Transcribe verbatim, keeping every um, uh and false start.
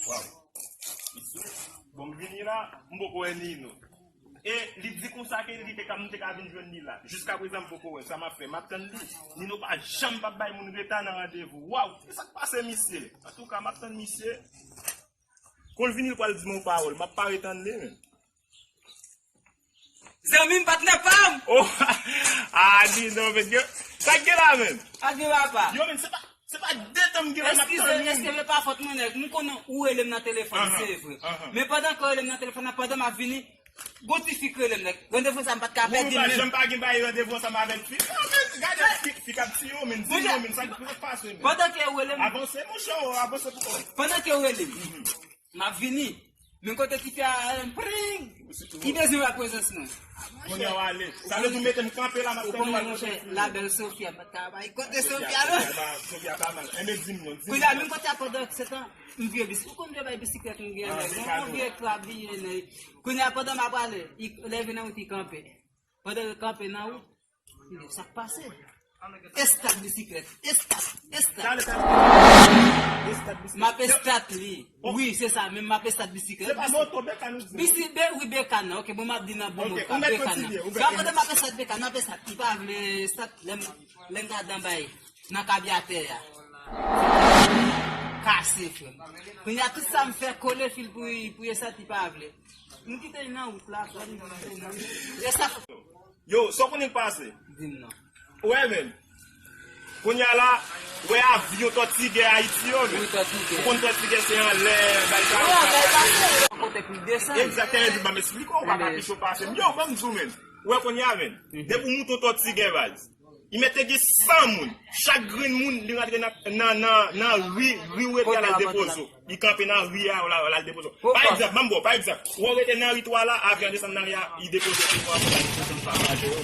Waw. Bon, m vini la, m poko wè Nino. E li di konsa ke li te ka, m te ka vin jwenn li la. Jiska prezan, m poko wè sa m ap fè. M ap tann li. Nino pa janm p ap bay moun reta nan randevou. Waw, ki sa k pase misye? Antouka, m ap tann misye. Kon l vini, l pral di m yon pawòl. M ap pare tann li, men. Zanmi m, patnè pa m. Oh, ah, di non, men, yo, sa k gen la, men? Pa gen papa. Yo, men, se pa, se pa de tan m gen la, m ap tann moun. Eskize, eskize, pa fòt mwen, nèg. M konnen ou rele m nan telefòn, se vre. Men pandan ke w rele m nan telefòn nan, pandan m ap vini, gon ti fi k rele m, nèg. Randevou sa m pa t ka pèdi l, men. Ou pa janm pa gen bay randevou ansanm avèk fi. Yo, men, gade fi, fi k ap tiye w, men, di non, men, sa k pase, men? Pandan ke w rele m. Avanse, monchè, avanse pou ou. Pandan ke w rele m. M ap vini. Men kote ki fè a, pring! Ki bezwen wè prezans mwen? Kounye a w ale. Sa vle di w mete m kanpe la, m ap tann ou al kote. La belle Sophia, m pa t ka bay kote Sophia, non. Sophia pa mal. Enben, di m non, di m. Kounye a, menm kote a pandan se tan, m vye bis. Ou konn vye bay bisiklèt m gen, nèg. Yon vye krabiye, nèg. Kounye a, pandan m ap ale, lè vin nan wout, li kanpe. Pandan l kanpe nan wout, Sa k pase? Estat bisiklèt. Estat. Estat. M ap estat li. Wi, se sa, men m ap estat bisiklèt. Se pa moto, bekàn ou di. Bisi-, be-, wi, bekàn nan. Ok, bon, m ap di nan bon mo. Sa pandan m ap estat bekàn, m ap estat. Li pa vle estat, lè m, lè m ka dan bay nan kabyatè a. Kase, frè m. Kounye a, tout sa m fè, kole fil pou, pou estat, li pa vle. M kite l nan wout la, frè m, m kite l nan wout. Estat. Yo, sa w konnen k pase? Di m non. Wè, men. Kounye a la, wè avyon tòtigè Ayiti yo, men. Wi, tòtigè. Ou konn tòtigè se anlè, bay sa. Wi, anlè, bay sa. Kote pou desann. Egzakteman, di m, ban m esplike w, ou pa ka pi cho pase m. Yo, ban m di w, men. Wè, kounye a, men. Depi w moute yon tòtigè, baz. Li mèt te gen san moun. Chak grenn moun, li rantre nan, nan, nan, nan ri, ri ou rete a, l al depoze w. Li kanpe nan ri a, l al, l al depoze w. Pa egzanp, ban m ba w, pa egzanp, ou rete nan ri twa la, avyon desann nan ri a, li depoze w tou, apre l al desann pa raje w.